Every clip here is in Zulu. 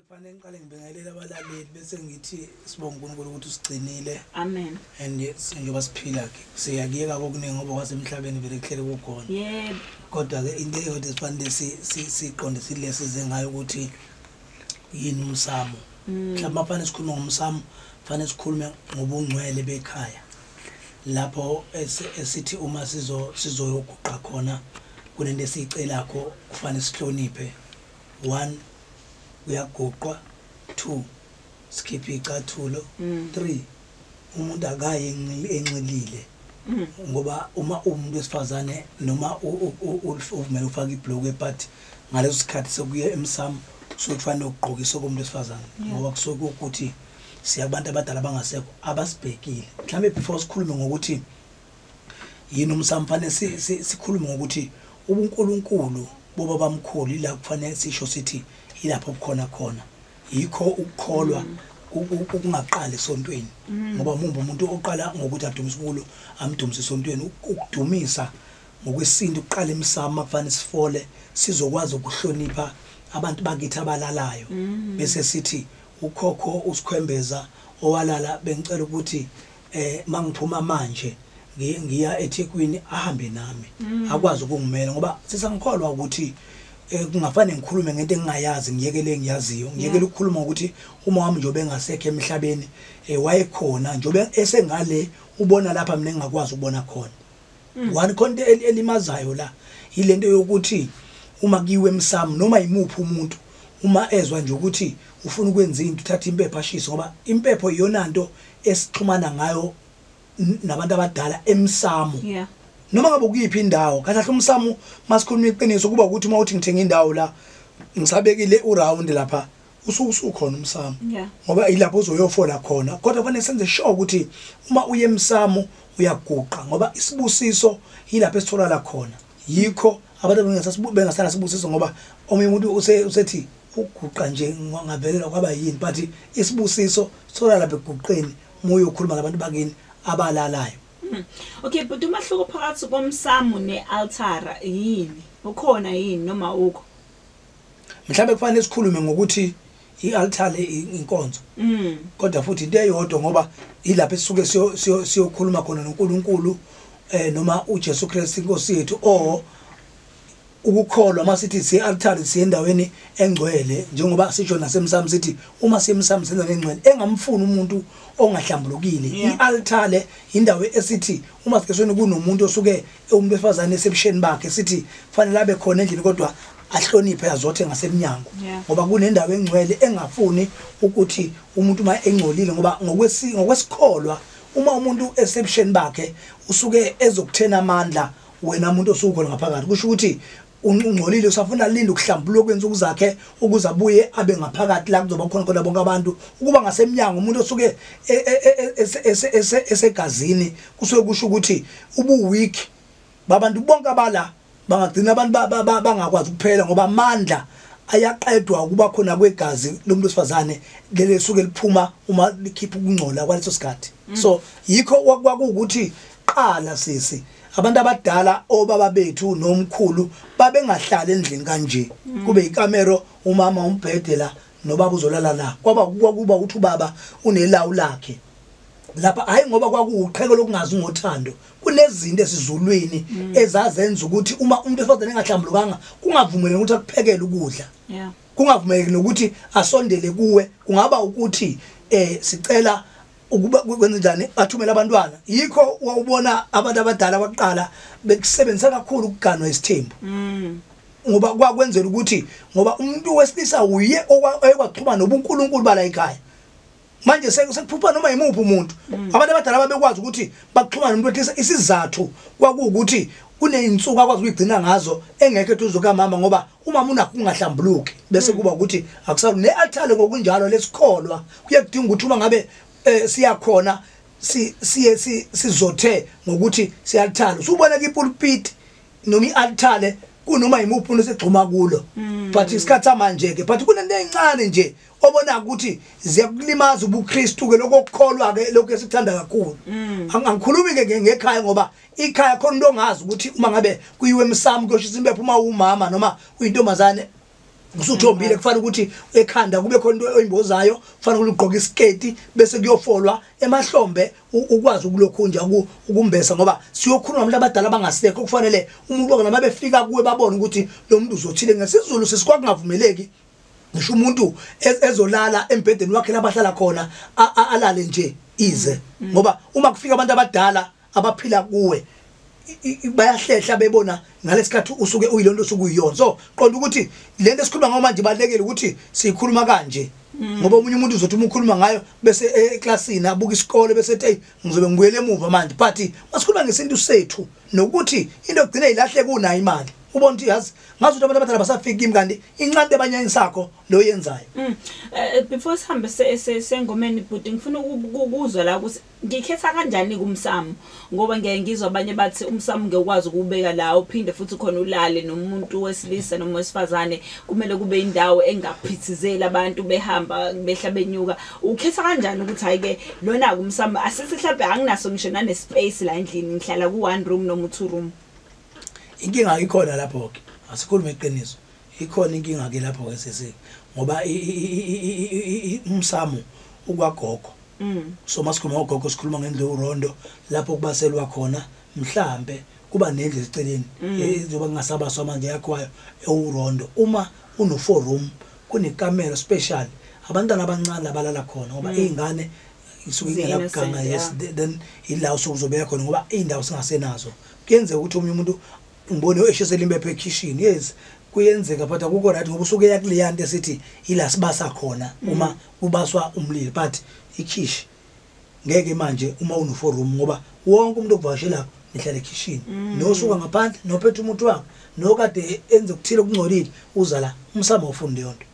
Kufanele ngiqale ngibingelele abalaleli bese ngithi sibonga uNkulunkulu ukuthi usigcinile. Amen. And njengoba siphila ke siyakuyeka kokuningi ngoba kwasemhlabeni vele kuhlele kukhona. Yebo. Kodwa ke into eyodwa esifanele siqonde silesize ngayo ukuthi yini umsamo. Mhlawumbe kufanele sikhulume ngomsamo, kufanele sikhulume ngobungcwele bekhaya. Lapho esithi uma sizoyoguqa khona kunento esiyicelakho kufanele sihloniphe. 1 uyaguqwa, 2 sikhipha icathulo, 3 umuntu akaye enxilile. Ngoba uma umuntu wesifazane noma uvumela ufaka ibhlukwe, but ngaleso sikhathi sekuye emsamo kusuke kufanele ukugqokisa komuntu wesifazane, ngoba kusuke ukuthi siyabantu abadala abangasekho abasibhekile. Mhlambe before sikhulume ngokuthi yini umsamo, fanele sikhulume ngokuthi ubuNkulunkulu bobabamkhulu ila kufanele sisho sithi ilapho kukhona khona. Yikho ukukholwa ukungaqali esontweni, ngoba mumbe umuntu oqala ngokuthi adumise uNkulunkulu amdumise esontweni. Ukudumisa ngokwesintu kuqala emsamo, kufanele sifole sizokwazi ukuhlonipha abantu bakithi abalalayo. Bese sithi ukhokho usikhwembeza owalala, bengicela ukuthi mangiphuma manje ngiya eThekwini ahambe nami, akwazi ukungimela, ngoba sisangikholwa ukuthi kungafanele ngikhulume ngento engingayazi, ngiyekele engiyaziyo, ngiyekele ukukhuluma ukuthi uma wami njobe engasekho emhlabeni wayekhona, njobe esengale ubona lapha mina engakwazi ukubona khona. One khona elimazayo la yilento yokuthi uma kuyiwe emsamo noma yimuphi umuntu uma ezwa nje ukuthi ufuna ukwenza into uthatha impepho ashise, ngoba impepho iyona nto esixhumana ngayo nabantu abadala emsamo. Noma ngabe ukuyiphi indawo, kahle kahle umsamo masikhuluma iqiniso kuba ukuthi uma uthi ngithenga indawo la ngisabekile uround lapha usukhona umsamo, ngoba ilapho uzoyofola khona. Kodwa kufanele senze sure ukuthi uma uye emsamo uyaguqa, ngoba isibusiso yilapho esithola la khona. Yikho abantu bengasana sibusiso, ngoba omunye umuntu usethi uguqa nje ngavelela kwaba yini, but isibusiso sithola lapha eguqeni uma uyokhuluma nabantu bakini abalalayo. Okay, but umahluko phakathi komsamo nealtar yini? Ukhona yini noma ukho? Mhlawumbe kufanele sikhulume ngokuthi ialtar inkonzo. Kodwa futhi into eyodwa, ngoba ilapho esisuke siyokhuluma khona noNkulunkulu noma uJesu Kristu inkosi yethu, or ukukholwa masithi siye altar siye endaweni engcwele, njengoba sisho nasemsamo sithi uma siye emsamo sendaweni engcwele engamfuni umuntu ongahlambulukile. I-altar indawo esithi uma sikesweni kunomuntu osuke umuntu wesifazane esebusheni bakhe sithi kufanele abe khona endlini kodwa ahloniphe azothe ngasemnyango, ngoba kunendawo engcwele engafuni ukuthi umuntu uma engcolile, ngoba ngokwesikholwa uma umuntu esebusheni bakhe usuke ezokuthena amandla wena umuntu osukhona ngaphakathi, kusho ukuthi ungcolile usafuna linda ukuhlambuluka kwensuku zakhe ukuze abuye abe ngaphakathi la kuzoba khona khona bonke abantu. Ukuba ngasemnyango umuntu osuke esegazini kusuke kusho ukuthi ubu weak babantu bonke abala bangagcina abantu bangakwazi ukuphela, ngoba amandla ayaqedwa ukuba khona kwegazi lomuntu wesifazane lele suke liphuma uma likhipha ukungcola kwaleso sikhathi. So yikho kwakuwukuthi qala sisi abantu abadala obaba bethu nomkhulu babengahlali endlini kanje, kube ikamero umama umbhede la nobaba uzolala la, kwaba kwakuba ukuthi ubaba unelawu lakhe lapha. Hayi ngoba kwakuwuqheko lokungazi ngothando, kunezinto esizulwini ezazenza ukuthi uma umuntu wesifazane engahlambulukanga kungavumeleki ukuthi akuphekele ukudla, kungavumeleki nokuthi asondele kuwe, kungaba ukuthi sicela ukuba kwenze njani athumele abantwana. Yikho wawubona abantu abadala baqala bekusebenzisa kakhulu ukuganwa isithembu, ngoba kwakwenzela ukuthi ngoba umuntu wesilisa uye okwaxhuma nobuNkulunkulu bala ekhaya. Manje sekuphupha noma yimuphi umuntu, abantu abadala babekwazi ukuthi baxhumane nomuntu wesilisa. Isizathu kwakuwukuthi kuneyinsuku akwazi ukuyigcina ngazo engekho eduze kamama, ngoba umama unakho ungahlambuluki, bese kuba ukuthi akusalo nealtar ngokunjalo lesikholwa kuyakudinga ukuthi uma ngabe siyakhona siye sizothe ngokuthi siyalthala. Usubona ke ipulpit noma ialtar kunoma yimuphi umuntu osegxuma kulo, but isikhathi manje ke but kunento encane nje obona ukuthi ziyakulimaza ubuKristu ke lokukholwa ke lokho esikuthanda kakhulu. Angikhulumi ke ngekhaya, ngoba ikhaya khona into ongazi ukuthi uma ngabe kuyiwe emsamo kuyoshisa impepho uma umama noma uyintombazane Usuthombile kufanele ukuthi ekhanda kube khona into oyimbozayo, kufanele ugqoke isiketi bese kuyofolwa emahlombe ukwazi ukulokhunja ukumbesa, ngoba siyokhuluma nabantu abadala abangasekho. Kufanele umuntu wakhe noma befika kuwe babone ukuthi lo muntu uzothile. NgesiZulu sisikwakungavumeleki ngisho umuntu ezolala embhedeni wakhe labahlala khona alale nje ize, ngoba uma kufika abantu abadala abaphila kuwe bayahlehla bebona ngalesikhathi usuke uyilonto osuke uyiyona. So qonda ukuthi lento esikhuluma ngayo manje ibalekile ukuthi siyikhuluma kanje, ngoba omunye umuntu uzothi uma ukhuluma ngayo bese eklasini abuka isikole bese ethi hey ngizobe ngibuyele emuva manje. But masikhuluma ngesintu sethu nokuthi into egcine ilahle kunayo imali, ubona ukuthi yazi ngazi ukuthi abantu abadala basafika kimi kanti incane ebanyeni sakho lo yenzayo. Before sihambe sengomeni bhuti, ngifuna ukuzwa la ukuthi ngikhetha kanjani kumsamo, ngoba ngiyaye ngizwa abanye bathi umsamo ngiyakwazi ukubeka la uphinde futhi khona ulale nomuntu wesilisa noma wesifazane, kumele kube indawo engaphithizeli abantu behamba behla benyuka. Ukhetha kanjani ukuthi hayi ke lona kumsamo asithi mhlawumbe anginaso ngisho nane space la endlini, ngihlala ku 1 room noma 2 room? Inkinga ikhona lapho ke, asikhulume iqiniso, ikhona inkinga ke lapho ke sisi, ngoba umsamo ukwagogo. So masikhuluma ngogogo sikhuluma ngendlu urondo lapho kubaselwa khona, mhlambe kuba nendlu eceleni njengoba kungasabaswa manje yakwayo ewurondo. Uma uno 4 room kunekamelo special abantwana abancane abalala khona, ngoba izingane isuke ingenakuganga, yes, then ila usuzobeka khona ngoba indawo singasenazo. Kuyenzeka ukuthi omunye umuntu ngibone eshisela impepho ekitchen, yes kuyenzeka, but akukho right ngoba usuke yakuleya nto esithi ila sibasa khona uma kubaswa umlilo. But ikhishi ngeke manje uma uno 4 room, ngoba wonke umuntu okuvakashela nihlala ekitchen, nosuka ngaphandle nophethe umuntu wakhe nokade enze ukuthile okungcolile uza la umsamo ufuna leyo nto.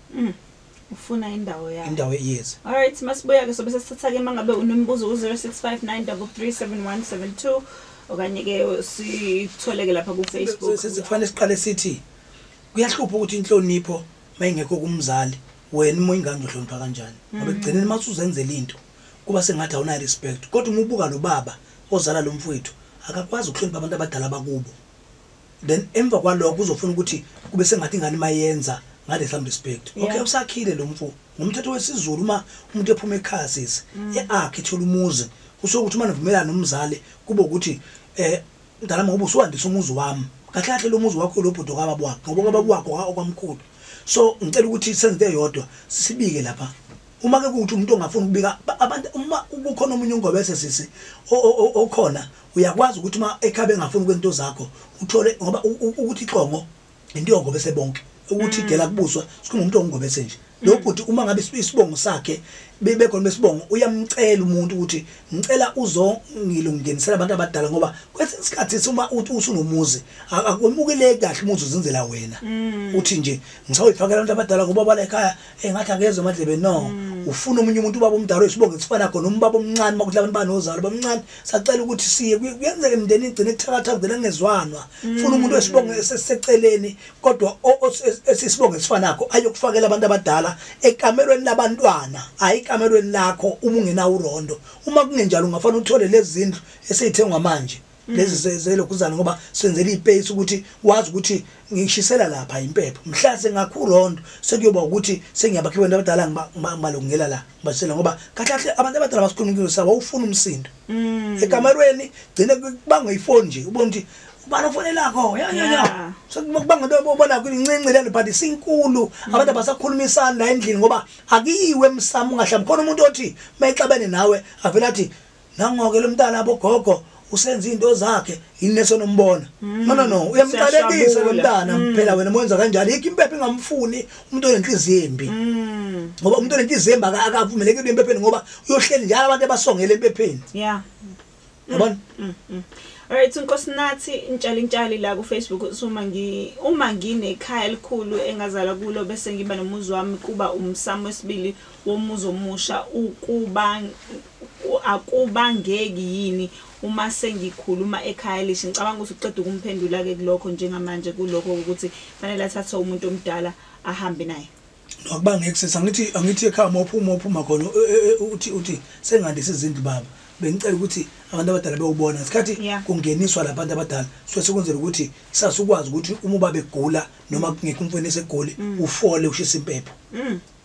Ufuna indawo yakhe, indawo yes. All right, masibuya ke sobe sesithatha ke mangabe unombuzo ku 0659337172 okanye ke sitholeke lapha ku Facebook. Sesifanele siqale sithi kuyahlupha ukuthi inhlonipho mayingekho kumzali wena uma ingane uhlonipha kanjani, ngoba ekugcineni masuzenzela into kuba sengathi awunayo respect. Kodwa uma ubuka lo baba ozala lo mfowethu akakwazi ukuhlonipha abantu abadala bakubo, then emva kwalokho uzofuna ukuthi kube sengathi ingane mayenza ngale some respect. Okay, usakhile lo mfo ngomthetho wesiZulu, uma umuntu ephuma ekhaya sisi eakhe ethola umuzi, kusuke ukuthi uma nivumelana nomzali kube ukuthi mntana ngoba usuwandisa umuzi wami, kahle kahle lo muzi wakho lo bhuti kababa wakho, ngoba kababa wakho okwamkhulu. So ngicela ukuthi senze eyodwa sibike lapha. Uma ke kuthi umuntu ongafuni ukubika abantu, uma kukhona omunye ungobese sisi okhona, uyakwazi ukuthi uma ekhaya engafuni kwento zakho uthole, ngoba ukuthi ixongo into yongobese bonke, ukuthi idela kubuswa sikhuluma umuntu ongobese nje. Lo bhuti uma ngabe isibongo sakhe bekhona besibongo, uyamcela umuntu ukuthi ngicela uzongilungisela abantu abadala, ngoba kwesinye isikhathi uma usunomuzi akwemukeleki kahle umuzi uzenzela wena, uthi nje ngisawuyifakela abantu abadala ngoba bala ekhaya engathi akezwe amadlebe. No, ufuna omunye umuntu ubaba omdala oyisibongo esifana khona, umbaba omncane makuthi abantu banozalo bamncane, sacela ukuthi siye kuyenzeka emndenini igcine kuthakatha kugcine kungezwanwa. Ufuna umuntu wesibongo eseceleni kodwa esisibongo esifanakho ayokufakela abantu abadala ekamerweni labantwana, hayi ekamerweni lakho uma ungenawo urondo. Uma kungenjalo ungafana uthole lezi zindlu eseyithengwa manje lezi zelokhuzana, ngoba senzela ipace ukuthi wazi ukuthi ngishisela lapha impepho, mhla sengakho urondo sekuyoba ukuthi sengiyabakhiwa abantu abadala ngibalungela la ngibasela, ngoba kahle kahle abantu abadala basikhuluma into sabo ufuna umsindo ekamerweni gcine kubangwe ifoni nje ubona ukuthi ubani ofonelakho ya ya ya sekubanga into obona kuyincinci lento, but isinkulu abantu abasakhulumisana la endlini ngoba akiyiwe emsamo ungahlami khona umuntu othi mayixabene nawe avela athi nangoke lo mntana abogogo usenza into zakhe yini sonombona. No no no, uyamqalekisa lo mntana phela wena mwenza kanjalo, yikho impepho ingamfuni umuntu onenhliziyo embi, ngoba umuntu onenhliziyo embi akavumelekile empepheni ngoba uyohleli njalo abantu abasongele empepheni. Yeah, yabona. Alright, Nkosinathi Ntshali la ku Facebook uma nginekhaya elikhulu engazalwa kulo bese ngiba nomuzi wami kuba umsamo wesibili womuzi omusha, ukuba akubangeki yini uma sengikhuluma ekhaya elisha? Ngicabanga ukuthi uqeda ukumphendula ke kulokho njengamanje, kulokho ukuthi fanele athathe umuntu omdala ahambe naye. Nokubangeke sisi, angithi ekhaya mawuphuma khona uthi sengandisa izindlu baba, Bengicela ukuthi abantu abadala bewubona ngesikhathi kungeniswa labantu abadala, so sekwenzela ukuthi sasukwazi ukuthi uma ubaba egula noma kungekho umfweni esegoli ufole ushisa impepho.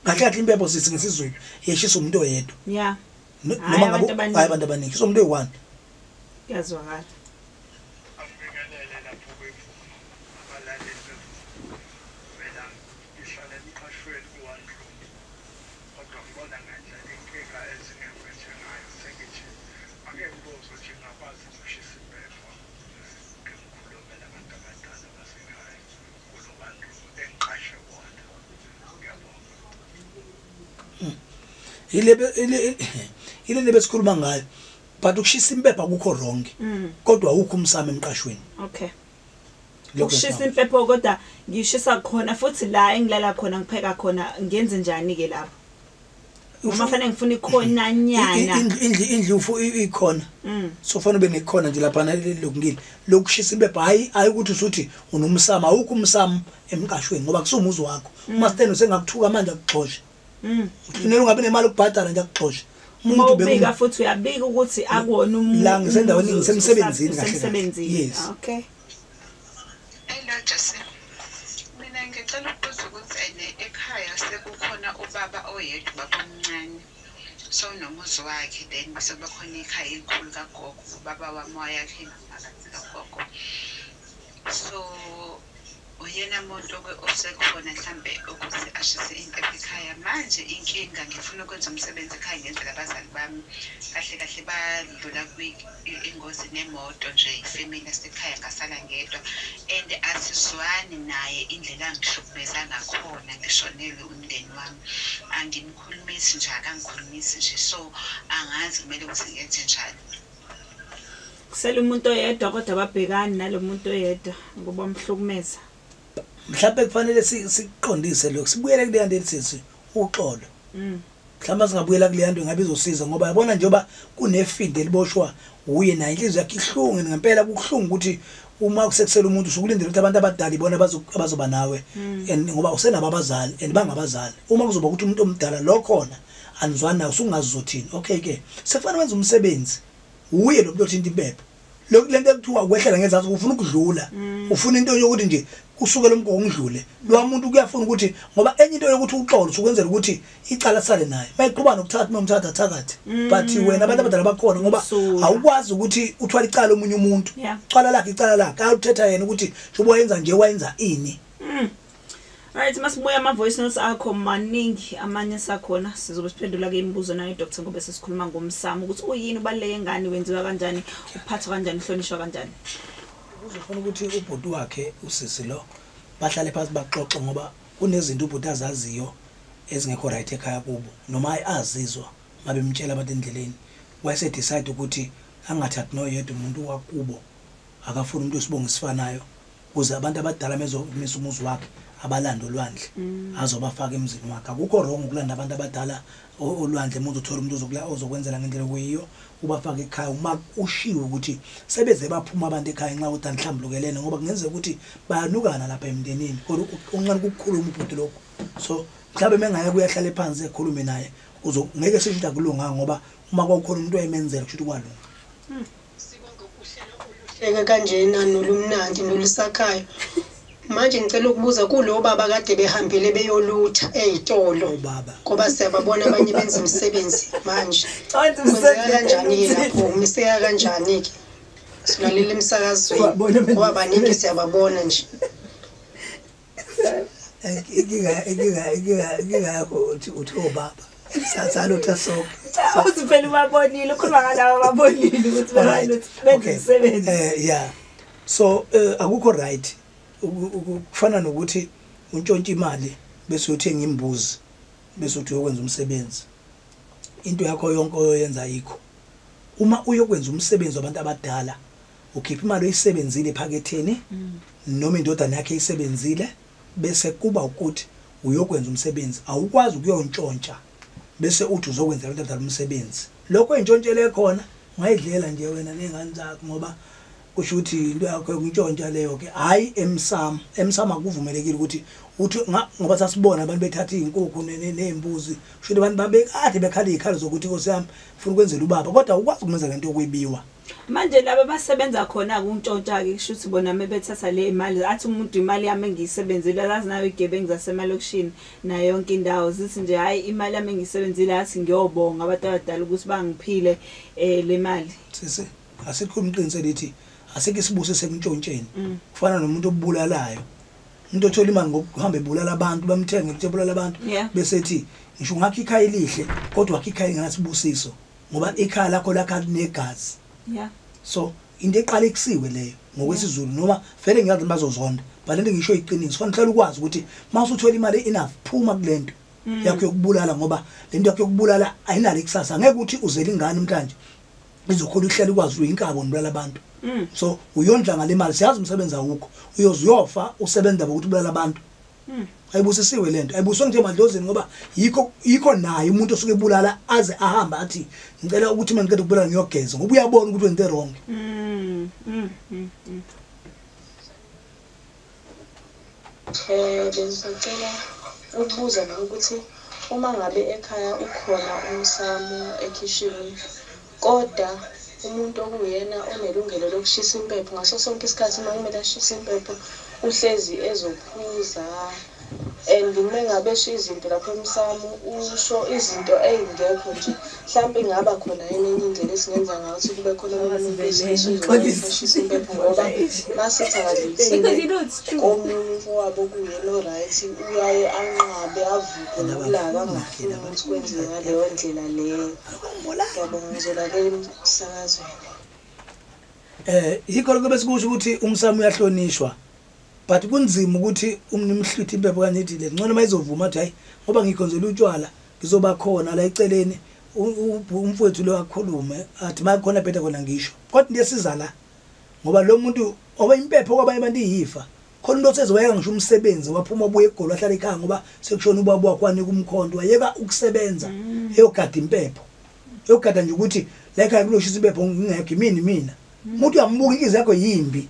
Kahle kahle impepho sithi ngesiZulu yeshisa umuntu oyedwa. Noma ngabe hayi abantu abaningi, so umuntu oyi-1. Kuyazwakala. Ile besikhuluma ngayo, but ukushisa impepho akukho wrong, kodwa awukho umsamo emqashweni. Okay, ukushisa impepho kodwa ngishisa khona futhi la engilala khona ngipheka khona, ngenze njani ke lapho? Uma fanele ngifuna ikhona nyana indlu ikhona, so fanele ube nekhona nje lapha lokungile lokushisa impepho. Hayi ukuthi usuthi unomsamo, awukho umsamo emqashweni ngoba kusumuzi wakho. Uma sitendo sengakuthuka manje akuxoshe. Uthunela ungabe nemali ukubhadala nje akuxoshe. Umuntu ubika futhi uyabika ukuthi akuwona umuntu la ngisendaweni ngisemsebenzini kahle. Yes. Okay. Hello Jesse. Mina ngicela ukubuza ukuthi ene ekhaya sekukhona ubaba oyedwa, ubaba omncane. So nomuzi wakhe, then bese kuba khona ikhaya elikhulu kagogo, ubaba wami wayakhe phakathi kagogo. So uyena muntu osekhona mhlambe ukuthi ashise impepho ekhaya. Manje inkinga ngifuna ukwenza umsebenzi ekhaya ngenzela abazali bami, kahle kahle badlula ingozi nemoto nje, ifamily yasekhaya ngasala ngedwa, and asizwani naye indlela angihlukumeza ngakhona, ngishonelwe umndeni wami, angimkhulumisi nje, akangikhulumisi nje, so angazi kumele ukuthi ngenze njani. Kusele umuntu oyedwa kodwa babhekani nalo muntu oyedwa ngoba umhlukumeza. Mhlawumbe kufanele siqondise lokho, sibuyele kule nto ethi uxolo. Mhlawumbe singabuyela kule nto ngabe izosiza, ngoba yabona njengoba kunefindi eliboshwa uye naye inhliziyo yakhe ihlungu ngempela. Kuhlungu ukuthi uma kusekusela umuntu usukulindela ukuthi abantu abadala ibona abazoba nawe, and ngoba usenabo abazali and bangabazali. Uma kuzoba ukuthi umuntu omdala lo khona anizwani nawe, usungazizothini? Okay ke, sekufanele wenze umsebenzi uye lo muntu othinta impepho. Lokhu lento ekuthiwa ukwehlela ngezansi ufuna ukudlula, ufuna into yokuthi nje kusuke lo mgomo ungidlule lo muntu. Kuyafuna ukuthi ngoba enye into yokuthi uxolo usukwenzela ukuthi icala sale naye mayiqhuba nokuthatha nomthatha thakathi, but wena abantu abadala bakhona ngoba awukwazi ukuthi uthwale icala omunye umuntu. Icala lakhe icala lakhe, awuthetha yena ukuthi njengoba wayenza nje wayenza ini. Right, masibuya ama voice notes akho maningi amanye sakhona sizobe siphendula ke imibuzo nayo Dr. Ngobe sesikhuluma ngomsamo ukuthi uyini, ubaluleke ngani, wenziwa kanjani, uphathwa kanjani, uhlonishwa kanjani. Kuzofuna ukuthi ubhuti wakhe usisi lo bahlale phansi baxoxe, ngoba kunezinto ubhuti azaziyo ezingekho right ekhaya kubo, noma azizwa ngabe imtshela abantu endleleni. Wayese decide ukuthi angathathi noyedwa umuntu wakubo, akafuni umuntu wesibongo esifanayo, ukuze abantu abadala mezomisa umuzi wakhe abalanda olwandle azobafaka emzini wakhe. Akukho wrong ukulanda abantu abadala olwandle, umuntu uthola umuntu ozokwenzela ngendlela okuyiyo, ubafake ekhaya. Uma ushiwe ukuthi sebeze baphuma abantu ekhaya nxa ukuthi anihlambulukelene, ngoba kungenzeka ukuthi bayanukana lapha emndenini, kodwa unqena ukukhuluma ubhuti lokho. So mhlawumbe mengaya kuyahlala phansi ekhulume naye, ngeke sisho ukuthi akulunganga, ngoba uma kwakukhona umuntu oyemenzela kusho ukuthi kwalunga. Sibonga uhlelo oluhleke kanjena nolumnandi nolusakhayo. Manje ngicela ukubuza kulo baba kade behambile beyolutha eyitolo, ngoba siyababona abanye benza imisebenzi manje. Kwenzeka kanjani lapho? Umiseka kanjani ke? Silalela emsakazweni ngoba baningi siyababona nje. Inkinga yakho uthi obaba salutha sonke. Uthi phela ubabonile, ukhuluma ngalaba ababonile ukuthi benza imisebenzi. Yeah. So akukho right kufana nokuthi untshontshe imali bese uthenga imbuzi bese uthi uyokwenza umsebenzi. Into yakho yonke oyoyenza ayikho. Uma uyokwenza umsebenzi wabantu abadala ukhipha imali oyisebenzile ephaketheni noma indodana yakhe isebenzile, bese kuba ukuthi uyokwenza umsebenzi. Awukwazi ukuyontshontsha bese uthi uzokwenza abantu abadala umsebenzi. Lokho entshontshele khona ungayidlela nje wena nezingane zakho, ngoba Kusho ukuthi into yakho yokuntshontsha leyo ke, hayi emsamo. Emsamo akuvumelekile ukuthi uthi ngoba sasibona abantu bethatha izinkukhu nezimbuzi, kusho ukuthi abantu babekade bekhala izikhalo zokuthi Nkosi yami ufuna ukwenzela ubaba, kodwa ukwazi ukumenza lento yokwebiwa. Manje laba basebenza khona ukuntshontsha-ke, kusho ukuthi bona mebethatha le imali, athi umuntu imali yami engiyisebenzile, azazi nayo igebengu zasemalokishini nayo yonke indawo, zithi nje hhayi imali yami engiyisebenzile, athi ngiyobonga abantu abadala ukuthi bangiphile le mali. Sisi, asikhuluma iqiniso elithi asikho isibusiso sekuntshontsheni. Kufana nomuntu obulalayo, umuntu othola imali ngokuhamba ebulala abantu, bamthenge ukuthi ebulala abantu, bese ethi ngisho ungakha ikhaya elihle kodwa wakha ikhaya engenasibusiso, ngoba ikhaya lakho lakha linegazi. So into eqala ikusiwe leyo ngokwesiZulu, noma vele ngiyazi bazozonda, but lento ngisho iqiniso, kufanele uhlale ukwazi ukuthi mawusuthola imali enough phuma kulento yakho yokubulala, ngoba lento yakho yokubulala ayinalo ikusasa. Ngeke uthi uzele ingane namhlanje izokhula ihlele ukwazi uyinkabo nibulala abantu. So uyondla ngale mali, siyazi umsebenzi awukho, uyoze uyofa usebenza ngokuthi ubulala abantu. Ayibusisiwe lento, ayibuswe nje emadlozini, ngoba yikho naye umuntu osuke ebulala aze ahamba athi ngicela ukuthi uma ngiqeda ukubulala ngiyogeza, ngoba uyabona ukuthi wenze wrong. Bengisacela ukubuza mina ukuthi uma ngabe ekhaya ukhona umsamo ekhishini, kodwa umuntu okuyena onelungelo lokushisa impepho ngaso sonke isikhathi uma kumele ashise impepho uhlezi ezophuza, and uma ngabe esho izinto lapho emsamo usho izinto ey'ngekho nje, mhlampe ingaba khona yini enye indlela esingenza ngayo ukuthi kube khona omunye umuntu wesilisa ozoshisa impepho, ngoba masithi akadlulisele komunye umfowabo okuyena o-right, uyaye anqabe avuke ngolaka angafuni ukuthi kwenziwe ngaleyo ndlela leyo. Ngiyabonga, ngizolalela emsakazweni. Yikho lokho besikusho ukuthi umsamo uyahlonishwa, but kunzima ukuthi umhlwithi impepho kanje le ngcono mayizovuma athi hayi ngoba ngikhonzela utshwala ngizoba khona la eceleni, umfowethu lo akhulume athi makhona bheda khona ngisho, kodwa into esiza la ngoba lo muntu oba impepho kwabanye abantu iyifa, khona umuntu osezowayeka ngisho umsebenzi waphuma wabuya eGoli wahlala ekhaya ngoba sekushona ubaba wakhe wanika umkhonto, wayeka ukusebenza eyogada impepho, eyogada nje ukuthi la ekhaya kuloshisa impepho ngingekho imini mina. Umuntu uyambuka inhliziyo yakho yimbi.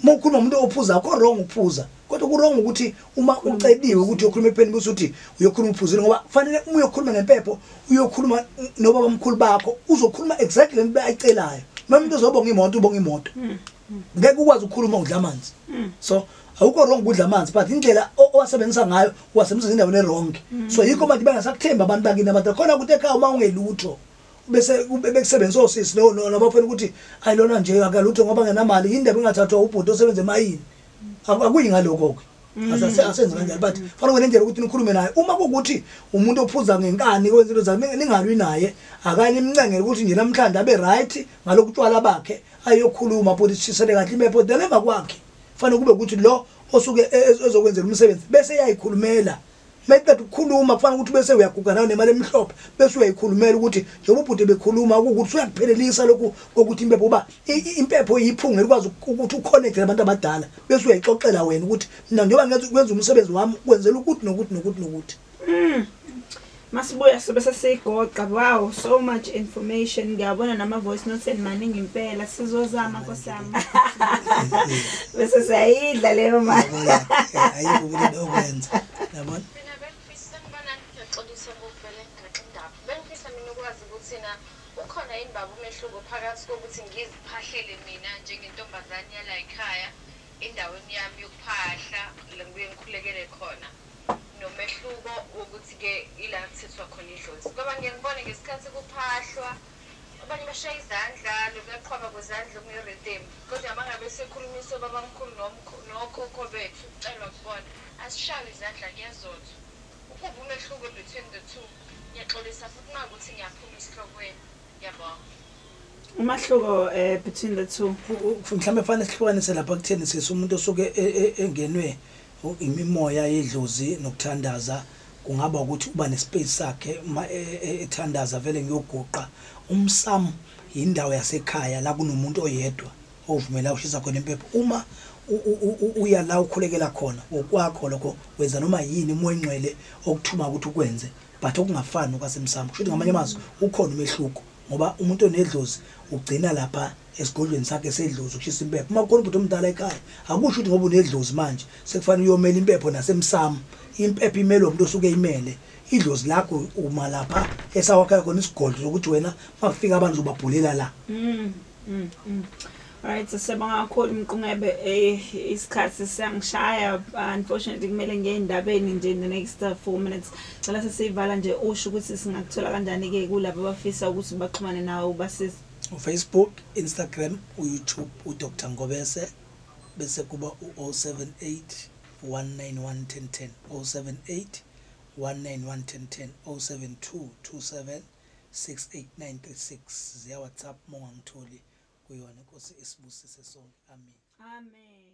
Uma ukhuluma umuntu ophuza akho wrong ukuphuza, kodwa ku wrong ukuthi uma uceliwe ukuthi uyokhuluma epheni bese uthi uyokhuluma uphuzile, ngoba kufanele uma uyokhuluma ngempepho uyokhuluma nobaba omkhulu bakho, uzokhuluma exactly lento ayicelayo. Uma umuntu ozobonga imoto ubonga imoto, ngeke ukwazi ukukhuluma udla amanzi. So awukho wrong ukudla amanzi, but indlela owasebenzisa ngayo uwasebenzisa endaweni e-wrong. So yikho manje bengasakuthemba abantu bakini, abantu khona ukuthi ekhaya uma ungelutho bese bekusebenzisa osisi lo nabafuna ukuthi ayilona nje akalutho ngoba ngenamali, indaba engathathwa ubhuti osebenza emayini. Akuyi ngalokho ke, asenze kanjalo, but fanele nendlela ukuthi nikhulume naye. Uma kuwukuthi umuntu ophuza ngenkani kwenza into zakhe ningalwi naye, akanye nimncengele ukuthi nje namhlanje abe right ngalokhu utshwala bakhe ayokhuluma futhi sishisele kahle impepho, then emva kwakhe fanele kube ukuthi lo osuke ezokwenzela umsebenzi bese eyayikhulumela. Mayiqeda ukukhuluma kufanele ukuthi bese uyaguga nayo nemali emhlophe, bese uyayikhulumela ukuthi njengoba ubhuti bekhuluma ukuthi uyakuphelelisa lokhu kokuthi impepho, uba impepho iyiphunga elikwazi ukuthi uconnect nabantu abadala, bese uyayixoxela wena ukuthi mina njengoba ngenza kwenza umsebenzi wami kwenzela ukuthi nokuthi nokuthi nokuthi. Masibuya sobe sesigoqa. Wow, so much information. Ngiyabona nama voice notes enimaningi impela, sizozama Nkosi yami. Bese siyayidla leyo mali. Ayikho ukuthi okwenza. Yabona? Mina bengifisa ngibona ngiyaxolisa ngokuvele ngixoxe indaba. Bengifisa mina ukwazi ukuthi na ukhona yini baba umehluko phakathi kokuthi ngiziphahlele mina njengentombazane yala ekhaya endaweni yami yokuphahla la ngibuye ngikhulekele khona, nomehluko wokuthi-ke ila kuthethwa khona idlozi, ngoba ngiye ngibone ngesikhathi kuphahlwa abanye bashaya izandla lokuyaqhwaba kwezandla kune-rhythm, kodwa uma ngabe sekhulunyiswa obabamkhulu nokhokho bethu kucelwa kubona asishawe izandla kuyazothwa. Ukuphi umehluko between the two? Ngiyaxolisa futhi uma kuwukuthi ngiyaphuma esihlokweni. Ngiyabonga. Umahluko between the two. Mhlawumbe kufanele sihlukanise lapha kutheni sisi umuntu osuke engenwe imimoya yedlozi nokuthandaza, kungaba ukuthi uba nespace sakhe uma ethandaza vele ngiyoguqa. Umsamo indawo yasekhaya la kunomuntu oyedwa ovumela ushisa khona impepho. Uma uya la ukhulekela khona okwakho lokho wenza noma yini umoya oyingcwele okuthuma ukuthi ukwenze, but okungafani nokwasemsamo. Kusho ukuthi ngamanye amazwi ukhona umehluko, ngoba umuntu onedlozi ugcina lapha Esigodlweni sakhe sedlozi ukushisa impepho. Uma kukhona ubhuti omdala ekhaya, akusho ukuthi ngoba unedlozi manje sekufanele uyomela impepho nasemsamo. Impepho imelwe umuntu osuke imele. Idlozi lakho uma lapha esawakha khona isigodlo sokuthi wena makufika abantu uzobabhulela la. Alright, siyabonga kakhulu Mqungebe. Isikhathi siyangishaya, unfortunately kumele ngiye endabeni nje in the next 4 minutes. Cela sesivala nje, usho ukuthi singakuthola kanjani ke kulabo abafisa ukuthi baxhumane nawe ubasize. uFacebook, Instagram, uYouTube uDr Ngobese, bese kuba u-078 191 1010, 078 191 1010, 072 27 68936. Ziya WhatsApp mongangitholi kuyona. Inkosi isibusise sonke, amen. Amen.